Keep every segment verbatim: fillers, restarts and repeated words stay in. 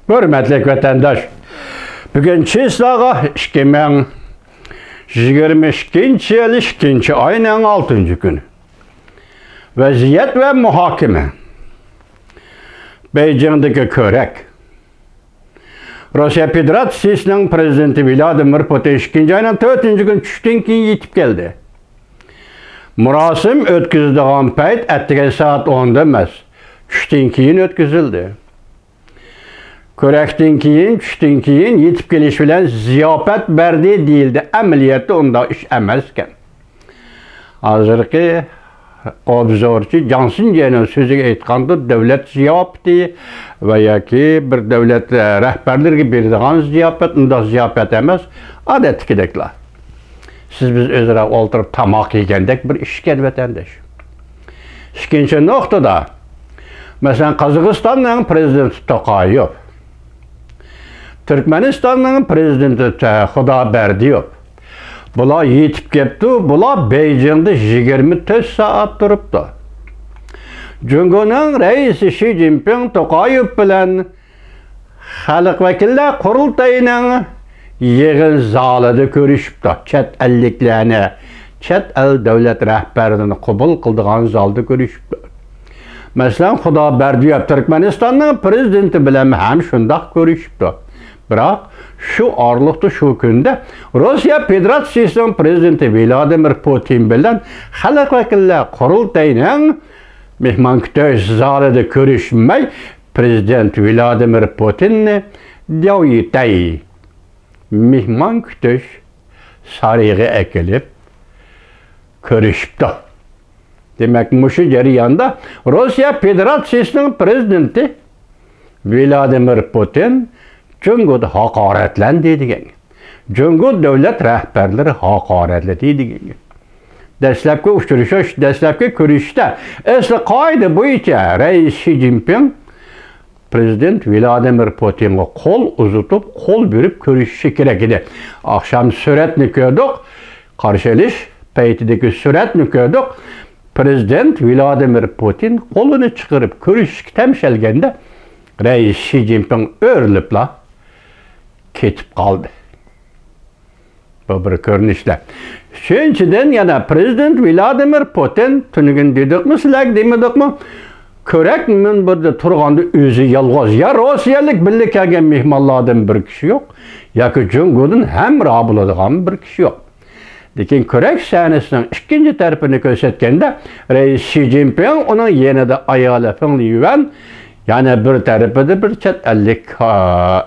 ھۆرمەتلىك ۋەتەنداش، بۈگۈن چىسلاغا ئىككى مىڭ يىگىرمە ئىككىنچى يىل ئىككىنچى ئاينىڭ ئالتىنچى كۈنى. ۋەزىيەت ۋە مۇھاكىمە. بېيجىڭدىكى كۆرەك. روسىيە فېدېراتسىيىسىنىڭ پىرېزىدېنتى ۋلادىمىر پۇتىن ئىككىنچى ئاينىڭ تۆتىنچى كۈنى چۈشتىن كېيىن يېتىپ كەلدى. مۇراسىم ئۆتكۈزىدىغان پەيت ئەتىگەن سائەت ئوندا ئەمەس، چۈشتىن كېيىن ئۆتكۈزۈلدى. كۆرەكتىن كېيىن، چۈشتىن كېيىن يېتىپ كېلىش بىلەن زىياپەت بەردى دېيىلدى. ئەمەلىيەتتە ئۇنداق ئىش ئەمەسكەن. ھازىرقى ئوبزورچى جاڭ سىنجيەنىڭ سۆزىگە ئېيتقاندا، دۆلەت زىياپىتى ۋە ياكى بىر دۆلەت، ئە، رەھبەرلىرىگە بېرىدىغان زىياپەت، ئۇنداق زىياپەت ئەمەس، ئادەتتىكىدەكلا. سىز بىز ئۆزئارا ئولتۇرۇپ تاماق يېگەندەك بىر ئىش ئىكەن، ۋەتەنداش. ئىككىنچى نۇقتىدا، مەسىلەن، قازاقىستاننىڭ پىرېزىدېنتى توقايېۋ، تۈركمەنىستاننىڭ پىرېزىدېنتى تە-، خۇدابەردىيېۋ، بۇلار يېتىپ كەپتۇ، بۇلار بېيجىڭدا يىگىرمە تۆت سائەت تۇرۇپتۇ. جۇڭگونىڭ رەئىسى شى جىنپىڭ توقايېۋ بىلەن خەلق ۋەكىللەر قۇرۇلتىيىنىڭ يىغىن زالىدا كۆرۈشۈپتۇ. چەت ئەللىكلەرنى، چەت ئەل دۆلەت رەھبەرلىرىنى قوبۇل قىلىدىغان زالدا كۆرۈشۈپتۇ. مەسىلەن، خۇدابەردىيېۋ تۈركمەنىستاننىڭ پىرېزىدېنتى بىلەن ھەم شۇنداق كۆرۈشۈپتۇ. بىراق، شۇ ئارىلىقتا، شۇ كۈندە روسىيە فېدېراتسىيىسىنىڭ پىرېزىدېنتى ۋلادىمىر پۇتىن بىلەن خەلق ۋەكىللەر قۇرۇلتىيىنىڭ مېھمان كۈتۈش زالىدا كۆرۈشمەي، پىرېزىدېنت ۋلادىمىر پۇتىننى دياۋيىتەي مېھمان كۈتۈش سارىيىغا ئەكېلىپ كۆرۈشۈپتۇ. دېمەك، مۇشۇ جەرياندا روسىيە فېدېراتسىيىسىنىڭ پىرېزىدېنتى ۋلادىمىر پۇتىن جۇڭگودا ھاقارەتلەندى دېگەن گەپ. جۇڭگو دۆلەت رەھبەرلىرى ھاقارەتلىدى دېگەن گەپ. دەسلەپكى ئۇچرىشىش، دەسلەپكى كۆرۈشۈشتە ئەسلى قائىدە بويىچە رەئىس شى جىنپىڭ پىرېزىدېنت ۋلادىمىر پۇتىنغا قول ئۇزىتىپ، قول بېرىپ كۆرۈشۈشى كېرەك ئىدى. ئاخشام سۈرەتنى كۆردۇق، قارشى ئېلىش پەيتىدىكى سۈرەتنى كۆردۇق. پىرېزىدېنت ۋلادىمىر پۇتىن قولىنى چىقىرىپ كۆرۈشۈشكە تەمشەلگەندە، رەئىس شى جىنپىڭ ئۆرۈلۈپلا كېتىپ قالدى. بۇ بىر كۆرۈنۈشلەر. ئۈچىنچىدىن، يەنە پىرېزىدېنت ۋلادىمىر پۇتىن، تۈنۈگۈن دېدۇقمۇ، سىلەرگە دېمىدۇقمۇ؟ كۆرەك مۇنبىرىدە تۇرغاندا ئۆزى يالغۇز، يا روسىيەلىك بىللە كەلگەن مېھمانلاردىن بىر كىشى يوق، ياكى جۇڭگودىن ھەمراھ بولىدىغان بىر كىشى يوق. لېكىن كۆرەك سەھنىسىنىڭ ئىككىنچى تەرىپىنى كۆرسەتكەندە، رەئىس شى جىنپىڭ، ئۇنىڭ يېنىدا ئايالى فېڭ لىيۈەن، يەنە بىر تەرىپىدە بىر چەت ئەللىك، ئا،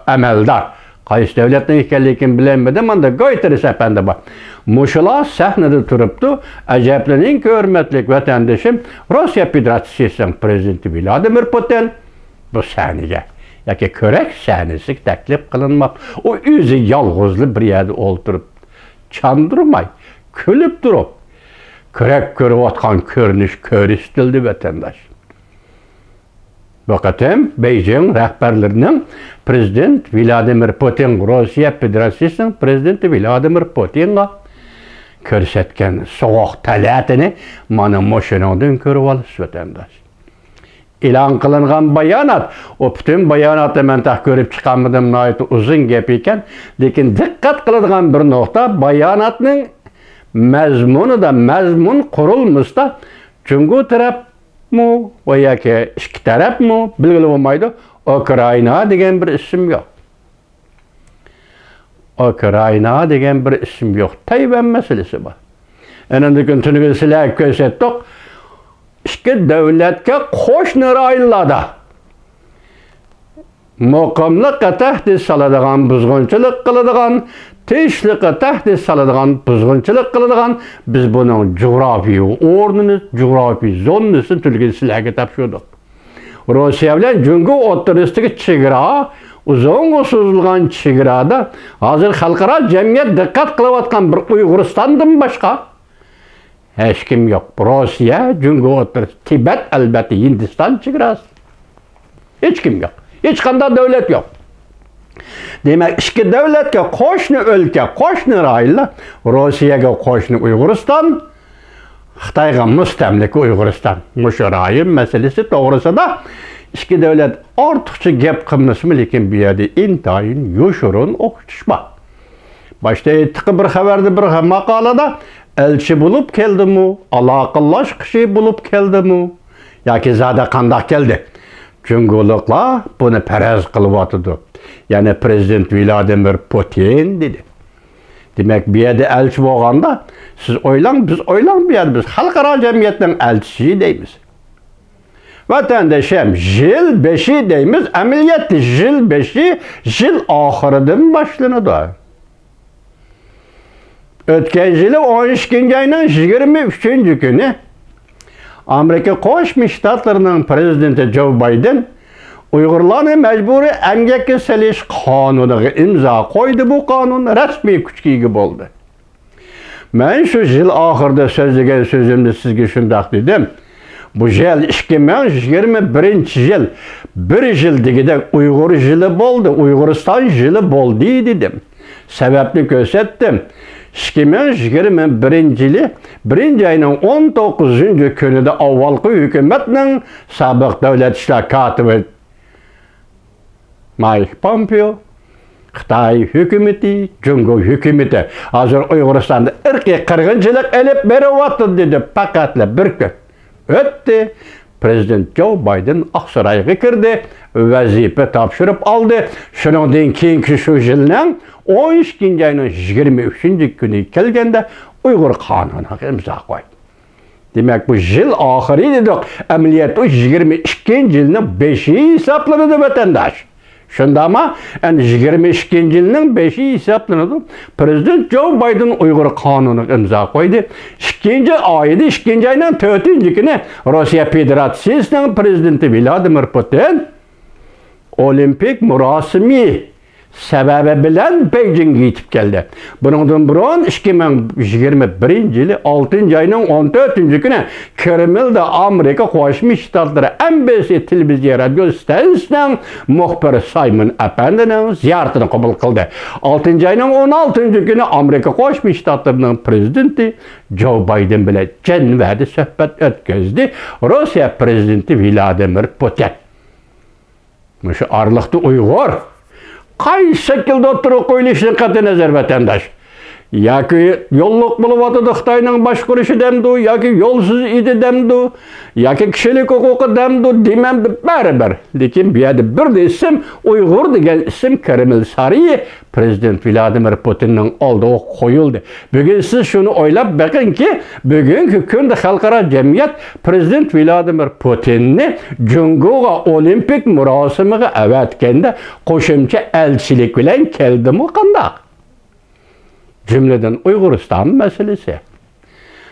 ئەمەلدار. قايسى دۆلەتنىڭ ئىكەنلىكىنى بىلەلمىدىم، ئاندا گۆيتېرىس ئەپەندى بار. مۇشۇلار سەھنىدە تۇرۇپتۇ. ئەجەبلىنىڭكى، ھۆرمەتلىك ۋەتەندىشىم، روسىيە فېدېراتسىيىسىنىڭ پىرېزىدېنتى ۋلادىمىر پۇتىن بۇ سەھنىگە ياكى كۆرەك سەھنىسىگە تەكلىپ قىلىنماپتۇ. ئۇ ئۆزى يالغۇزلا بىر يەردە ئولتۇرۇپ، چاندۇرماي، كۈلۈپ تۇرۇپ، كۆرەك كۆرۈۋاتقان كۆرۈنۈش كۆرسىتىلدى، ۋەتەنداش. بۇ قېتىم بېيجىڭ رەھبەرلىرىنىڭ پىرېزىدېنت ۋلادىمىر پۇتىن، روسىيە فېدېراتسىيىسىنىڭ پىرېزىدېنتى ۋلادىمىر پۇتىنغا كۆرسەتكەن سوغۇق تەلەتىنى مانا مۇشۇنىڭدىن كۆرۈۋالىسىز، ۋەتەنداش. ئېلان قىلىنغان بايانات، ئۇ پۈتۈن باياناتنى مەن تېخى كۆرۈپ چىقالمىدىم، ناھايىتى ئۇزۇن گەپ ئىكەن. لېكىن دىققەت قىلىدىغان بىر نۇقتا، باياناتنىڭ مەزمۇنىدا، مەزمۇن قۇرۇلمىسىدا جۇڭگو تەرەپمۇ ۋە ياكى ئىككى تەرەپمۇ بىلگىلى بولمايدۇ، ئۇكرائىنا دېگەن بىر ئىسىم يوق. ئۇكرائىنا دېگەن بىر ئىسىم يوق. تەيۋەن مەسىلىسى بار. ئەنە بۈگۈن تۈنۈگۈن سىلەرگە كۆرسەتتۇق. ئىككى دۆلەتكە قوشنا رايونلاردا مۇقىملىققا تەھدىت سالىدىغان، بۇزغۇنچىلىق قىلىدىغان، تىنچلىققا تەھدىت سالىدىغان، بۇزغۇنچىلىق قىلىدىغان، بىز بۇنىڭ جۇغراپىيە ئورنىنى، جۇغراپىيە زونىسىنى تۈنۈگۈن سىلەرگە تاپشۇردۇق. روسىيە بىلەن جۇڭگو ئوتتۇرىسىدىكى چېگرا ئۇزۇنغا سوزۇلغان چېگرادا ھازىر خەلقئارا جەمئىيەت دىققەت قىلىۋاتقان بىر ئۇيغۇرىستاندىن باشقا ھېچكىم يوق. روسىيە، جۇڭگو ئوتتۇرىسى، تىبەت، ئەلبەتتە، ھىندىستان چېگراسى. ھېچكىم يوق. ھېچقانداق دۆلەت يوق. دېمەك، ئىككى دۆلەتكە قوشنا ئۆلكە، قوشنا رايونلار، روسىيەگە قوشنا ئۇيغۇرىستان، خىتايغا مۇستەملىكە ئۇيغۇرىستان. مۇشۇ رايون مەسىلىسى توغرىسىدا ئىككى دۆلەت ئارتۇقچە گەپ قىلمىسىمۇ، لېكىن بۇ يەردە ئىنتايىن يوشۇرۇن ئوخشىتىش بار. باشتا ئېيتتۇققۇ، بىر خەۋەردە، بىر ماقالىدا، ئەلچى بولۇپ كەلدىمۇ، ئالاقىلاشقۇچى بولۇپ كەلدىمۇ ياكى زادى قانداق كەلدى؟ جۇڭگولۇقلار بۇنى پەرەز قىلىۋاتىدۇ. يەنى پىرېزىدېنت ۋلادىمىر پۇتىن دېدى. دېمەك، بۇ يەردە ئەلچى بولغاندا، سىز ئويلاڭ، بىز ئويلاڭ، بۇ يەردە بىز خەلقئارا جەمئىيەتنىڭ ئەلچىسى دەيمىز. ۋەتەندىشىم، يىل بېشى دەيمىز، ئەمەلىيەتتە يىل بېشى يىل ئاخىرىدىن باشلىنىدۇ. ئۆتكەن يىلى ئون ئىككىنچى ئاينىڭ يىگىرمە ئۈچىنچى كۈنى ئامېرىكا قوشما شتاتلىرىنىڭ پىرېزىدېنتى جو بايدېن ئۇيغۇرلارنى مەجبۇرىي ئەمگەككە سېلىش قانۇنىغا ئىمزا قويدى. بۇ قانۇن رەسمىي كۈچكە ئىگە بولدى. مەن شۇ يىل ئاخىرىدا سۆزلىگەن سۆزۈمدە سىزگە شۇنداق دېدىم. بۇ يىل ئىككى مىڭ يىگىرمە بىرىنچى يىل، بىر يىل دېگۈدەك ئۇيغۇر يىلى بولدى، ئۇيغۇرىستان يىلى بولدى دېدىم. سەۋەبنى كۆرسەتتىم. ئىككى مىڭ يىگىرمە بىرىنچى يىلى بىرىنچى ئاينىڭ ئون توققۇزىنچى كۈنىدە ئاۋۋالقى ھۆكۈمەتنىڭ سابىق دۆلەت ئىشلار كاتىپى مايك پومپېئو، خىتاي ھۆكۈمىتى، جۇڭگو ھۆكۈمىتى ھازىر ئۇيغۇرىستاندا ئىرقىي قىرغىنچىلىق ئېلىپ بېرىۋاتىدۇ دېدى. پەقەتلا بىر كۈن ئۆتتى. پىرېزىدېنت جو بايدېن ئاقسارايغا كىردى، ۋەزىپە تاپشۇرۇپ ئالدى. شۇنىڭدىن كېيىنكى شۇ يىلنىڭ ئون ئىككىنچى ئاينىڭ يىگىرمە ئۈچىنچى كۈنى كەلگەندە ئۇيغۇر قانۇنىغا ئىمزا قويدى. دېمەك، بۇ يىل ئاخىرى دېدۇق. ئەمەلىيەتتە ئۇ يىگىرمە ئىككىنچى يىلنىڭ بېشى ھېسابلىنىدۇ، ۋەتەنداش. شۇنداقمۇ؟ ئەمدى يىگىرمە ئىككىنچى يىلنىڭ بېشى ھېسابلىنىدۇ. پىرېزىدېنت جو بايدېن ئۇيغۇر قانۇنىغا ئىمزا قويدى. ئىككىنچى ئايدا، ئىككىنچى ئاينىڭ تۆتىنچى كۈنى روسىيە فېدېراتسىيىسىنىڭ پىرېزىدېنتى ۋلادىمىر پۇتىن ئولىمپىك مۇراسىمى سەۋەبى بىلەن بېيجىڭگە يېتىپ كەلدى. بۇنىڭدىن بۇرۇن ئىككى مىڭ يىگىرمە بىرىنچى يىلى ئالتىنچى ئاينىڭ ئون تۆتىنچى كۈنى كرېملدا ئامېرىكا قوشما شتاتلىرى ئەن بى سى تېلېۋىزىيە رادىيو ستانسىيىسىنىڭ مۇخبىرى سايمون ئەپەندىنىڭ زىيارىتىنى قوبۇل قىلدى. ئالتىنچى ئاينىڭ ئون ئالتىنچى كۈنى ئامېرىكا قوشما شتاتلىرىنىڭ پىرېزىدېنتى جو بايدېن بىلەن جان ۋەدە سۆھبەت ئۆتكۈزدى روسىيە پىرېزىدېنتى ۋلادىمىر پۇتىن. مۇشۇ ئارىلىقتا ئۇيغۇر قايسى شەكىلدە ئوتتۇرىغا قويۇلۇشىدىن قەتئىينەزەر، ۋەتەنداش، ياكى يوللۇق بولۇۋاتىدۇ، خىتاينىڭ باشقۇرۇشى دەمدۇ، ياكى يولسىز ئىدى دەمدۇ، ياكى كىشىلىك ھوقۇقى دەمدۇ، دېمەمدۇ، بەرىبىر. لېكىن بۇ يەردە بىر ئىسىم، ئۇيغۇر دېگەن ئىسىم كرېمل سارىيى، پىرېزىدېنت ۋلادىمىر پۇتىننىڭ ئالدىغا قويۇلدى. بۈگۈن سىز شۇنى ئويلاپ بېقىڭكى، بۈگۈنكى كۈندە خەلقئارا جەمئىيەت پىرېزىدېنت ۋلادىمىر پۇتىننى جۇڭگوغا ئولىمپىك مۇراسىمىغا ئەۋەتكەندە قوشۇمچە ئەلچىلىك بىلەن كەلدىمۇ قانداق؟ جۈملىدىن ئۇيغۇرىستان مەسىلىسى.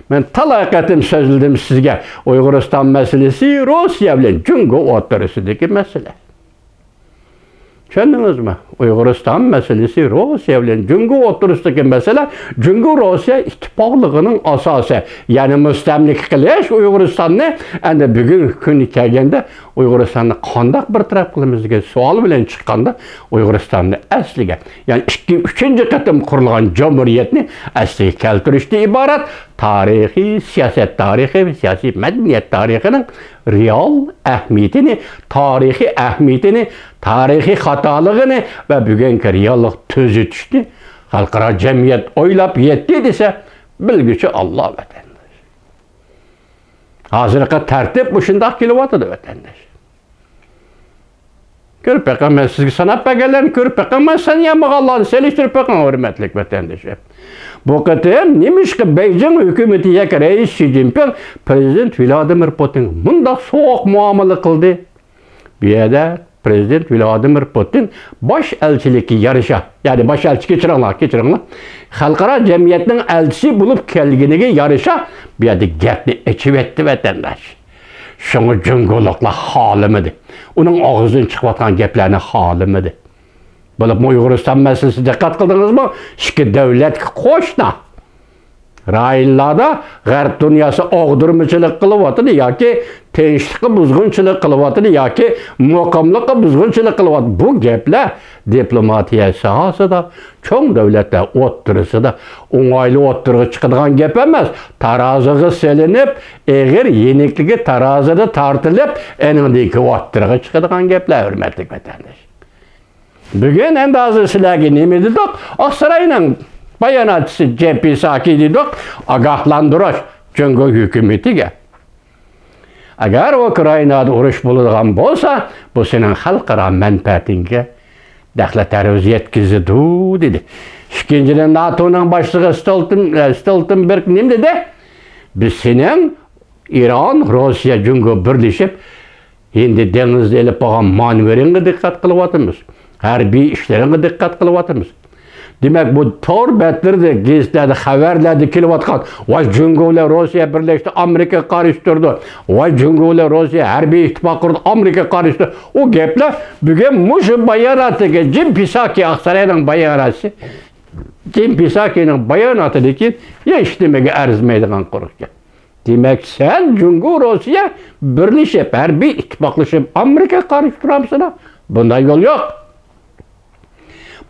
مەن تالاي قېتىم سۆزلىدىم سىزگە، ئۇيغۇرىستان مەسىلىسى روسىيە بىلەن جۇڭگو ئوتتۇرىسىدىكى مەسىلە. چۈشەندىڭىزمۇ؟ ئۇيغۇرىستان مەسىلىسى روسىيە بىلەن جۇڭگو ئوتتۇرىسىدىكى مەسىلە، جۇڭگو روسىيە ئىتتىپاقلىقىنىڭ ئاساسى. يەنى مۇستەملىكە قىلىش ئۇيغۇرىستاننى، ئەمدى بۈگۈنكى كۈنگە كەلگەندە ئۇيغۇرىستاننى قانداق بىر تەرەپ قىلىمىز دېگەن سوئال بىلەن چىققاندا، ئۇيغۇرىستاننى ئەسلىگە، يەنى ئىككى، ئۈچىنچى قېتىم قۇرۇلغان جۇمھۇرىيەتنى ئەسلىگە كەلتۈرۈشتىن ئىبارەت تارىخىي، سىياسەت تارىخى ۋە سىياسىي مەدەنىيەت تارىخىنىڭ رېئال ئەھمىيىتىنى، تارىخىي ئەھمىيىتىنى، تارىخىي خاتالىقىنى ۋە بۈگۈنكى رېئاللىق تۈزىتىشنى خەلقئارا جەمئىيەت ئويلاپ يەتتى دېسە، بىلگۈچى ئاللا، ۋەتەنداش. ھازىرقى تەرتىپ مۇشۇنداق كېلىۋاتىدۇ، ۋەتەنداش. كۆرۈپ بېقىڭ، مەن سىزگە ساناپ بەرگەنلەرنى كۆرۈپ بېقىڭ، مەن سانىيالمىغانلارنى سېلىشتۇرۇپ بېقىڭ، ھۆرمەتلىك ۋەتەندىشىم. بۇ قېتىم نېمىشقا بېيجىڭ ھۆكۈمىتى ياكى رەئىس شى جىنپىڭ پىرېزىدېنت ۋلادىمىر پۇتىنغا مۇنداق سوغۇق مۇئامىلە قىلدى؟ بۇ يەردە پىرېزىدېنت ۋلادىمىر پۇتىن باش ئەلچىلىككە يارىشا، يەنى باش ئەلچى، كەچۈرۈڭلار، كەچۈرۈڭلار، خەلقئارا جەمئىيەتنىڭ ئەلچىسى بولۇپ كەلگىنىگە يارىشا، بۇ يەردە گەپنى ئېچىۋەتتى، ۋەتەنداش. شۇڭا جۇڭگولۇقلار خالىمىدى. ئۇنىڭ ئاغزىدىن چىقىۋاتقان گەپلەرنى خالىمىدى. بولۇپمۇ ئۇيغۇرىستان مەسىلىسى، دىققەت قىلدىڭىزمۇ؟ ئىككى دۆلەتكە قوشنا رايونلاردا غەرب دۇنياسى ئاغدۇرمىچىلىق قىلىۋاتىدۇ ياكى تىنچلىققا بۇزغۇنچىلىق قىلىۋاتىدۇ ياكى مۇقىملىققا بۇزغۇنچىلىق قىلىۋاتىدۇ. بۇ گەپلەر دىپلوماتىيە ساھەسىدە، چوڭ دۆلەتلەر ئوتتۇرىسىدا ئوڭايلى ئوتتۇرىغا چىقىدىغان گەپ ئەمەس. تارازىغا سېلىنىپ، ئېغىر يېنىكلىكى تارازىدا تارتىلىپ، ئېنىڭدىكى ئوتتۇرىغا چىقىدىغان گەپلەر، ھۆرمەتلىك ۋەتەنداش. بۈگۈن ئەمدى ھازىر سىلەرگە نېمە دېدۇق؟ ئاقساراينىڭ باياناتچىسى جېن پىساكى دېدۇق، ئاگاھلاندۇرۇش جۇڭگو ھۆكۈمىتىگە. ئەگەر ئۇكرائىنادا ئۇرۇش بولىدىغان بولسا، بۇ سېنىڭ خەلقئارا مەنپەئەتىڭگە دەخلى تەرۇز يەتكۈزىدۇ، دېدى. ئىككىنچىدىن، ناتونىڭ باشلىقى ستولتېن-، ئە، ستولتېنبېرگ نېمە دېدى؟ بىز سېنىڭ ئىران، روسىيە، جۇڭگو بىرلىشىپ، ھىندى دېڭىزدا ئېلىپ بارغان مانېۋىرىڭغا دىققەت قىلىۋاتىمىز. ھەربىي ئىشلىرىڭغا دىققەت قىلىۋاتىمىز. دېمەك، بۇ تور بەتلىرىدە، گېزىتلەردە، خەۋەرلەردە كېلىۋاتقان، ۋاي، جۇڭگو بىلەن روسىيە بىرلەشتى، ئامېرىكا قارشى تۇرىدۇ، ۋاي، جۇڭگو بىلەن روسىيە ھەربىي ئىتتىپاق قۇرىدۇ، ئامېرىكا قارشى تۇرىدۇ. ئۇ گەپلەر بۈگۈن مۇشۇ باياناتىغا، جېن پىساكى، ئاقساراينىڭ باياناتى، جېن پىساكىنىڭ باياناتىدىن كېيىن ھېچ نېمىگە ئەرزىمەيدىغان قۇرۇق گەپ. دېمەك، سەن جۇڭگو، روسىيە بىرلىشىپ، ھەربىي ئىتتىپاقلىشىپ، ئامېرىكا قارشى تۇرامسىلەر؟ بۇنداق يول يوق.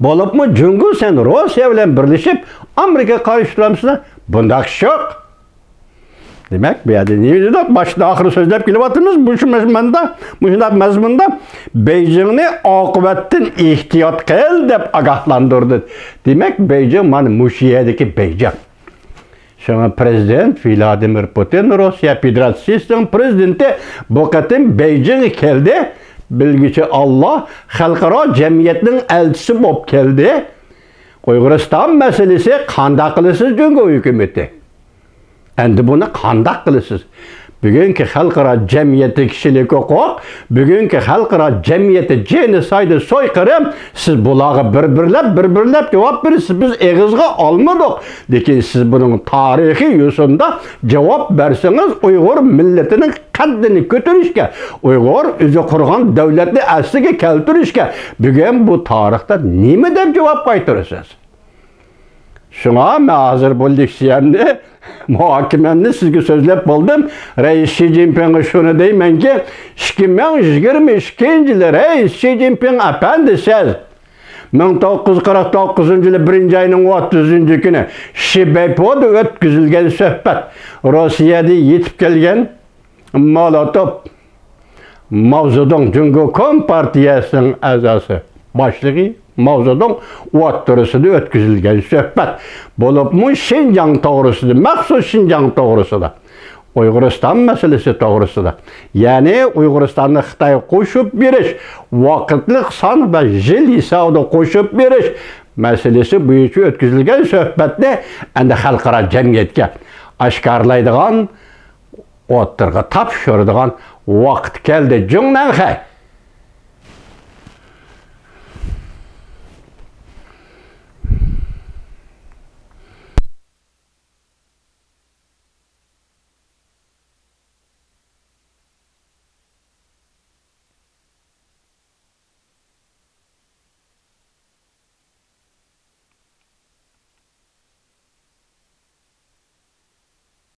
بولۇپمۇ جۇڭگو، سەن روسىيە بىلەن بىرلىشىپ، ئامېرىكا قارشى تۇرامسىلەر؟ بۇنداق ئىش يوق. دېمەك، بۇ يەردە نېمە دېدۇق؟ باشتىن ئاخىر سۆزلەپ كېلىۋاتىمىز. مۇشۇ مەزمۇندا، مۇشۇنداق مەزمۇندا بېيجىڭنى ئاقىۋەتتىن ئېھتىيات قىل دەپ ئاگاھلاندۇردى. دېمەك، بېيجىڭ مانا مۇشۇ يەردىكى بېيجىڭ. شۇڭا پرېزىدېنت ۋلادىمىر پۇتىن، روسىيە فېدېراتسىيىسىنىڭ پرېزىدېنتى بۇ قېتىم بېيجىڭغا كەلدى. بىلگۈچى ئاللا، خەلقئارا جەمئىيەتنىڭ ئەلچىسى بولۇپ كەلدى. ئۇيغۇرىستان مەسىلىسى قانداق قىلىسىز، جۇڭگو ھۆكۈمىتى؟ ئەمدى بۇنى قانداق قىلىسىز؟ بۈگۈنكى خەلقئارا جەمئىيەتتە كىشىلىك ھوقۇق، بۈگۈنكى خەلقئارا جەمئىيەتتە جېنوسايد، سويقىرىم، سىز بۇلارغا بىر-بىرلەپ، بىر-بىرلەپ جاۋاب بېرىسىز. بىز ئېغىزغا ئالمىدۇق. لېكىن سىز بۇنىڭ تارىخىي يوسۇندا جاۋاب بەرسىڭىز، ئۇيغۇر مىللىتىنىڭ قەددىنى كۆتۈرۈشكە، ئۇيغۇر ئۆزى قۇرغان دۆلەتنى ئەسلىگە كەلتۈرۈشكە بۈگۈن بۇ تارىختا نېمە دەپ جاۋاب قايتۇرىسىز؟ شۇڭا مەن ھازىر بۇ لېكسىيەمنى، مۇھاكىمەمنى سىزگە سۆزلەپ بولدۇم. رەئىس شى جىنپىڭغا شۇنى دەيمەنكى، ئىككى مىڭ يىگىرمە ئىككىنچى يىلى رەئىس شى جىنپىڭ ئەپەندى سىز مىڭ توققۇز يۈز قىرىق توققۇزىنچى يىلى بىرىنچى ئاينىڭ ئوتتۇزىنچى كۈنى شىبەيپودا ئۆتكۈزۈلگەن سۆھبەت، روسىيەدە يېتىپ كەلگەن مولوتوف، ماۋزېدۇڭ، جۇڭگو كومپارتىيەسىنىڭ ئەزاسى، باشلىقى ماۋزېدۇڭ ئوتتۇرىسىدا ئۆتكۈزۈلگەن سۆھبەت، بولۇپمۇ شىنجاڭ توغرىسىدا، مەخسۇس شىنجاڭ توغرىسىدا، ئۇيغۇرىستان مەسىلىسى توغرىسىدا، يەنى ئۇيغۇرىستاننى خىتايغا قوشۇپ بېرىش، ۋاقىتلىق سان ۋە يىل ھېسابىدا قوشۇپ بېرىش مەسىلىسى بويىچە ئۆتكۈزۈلگەن سۆھبەتنى ئەمدى خەلقئارا جەمئىيەتكە ئاشكارىلايدىغان، ئوتتۇرىغا تاپشۇرىدىغان ۋاقىت كەلدى. جۇڭنەنخەي،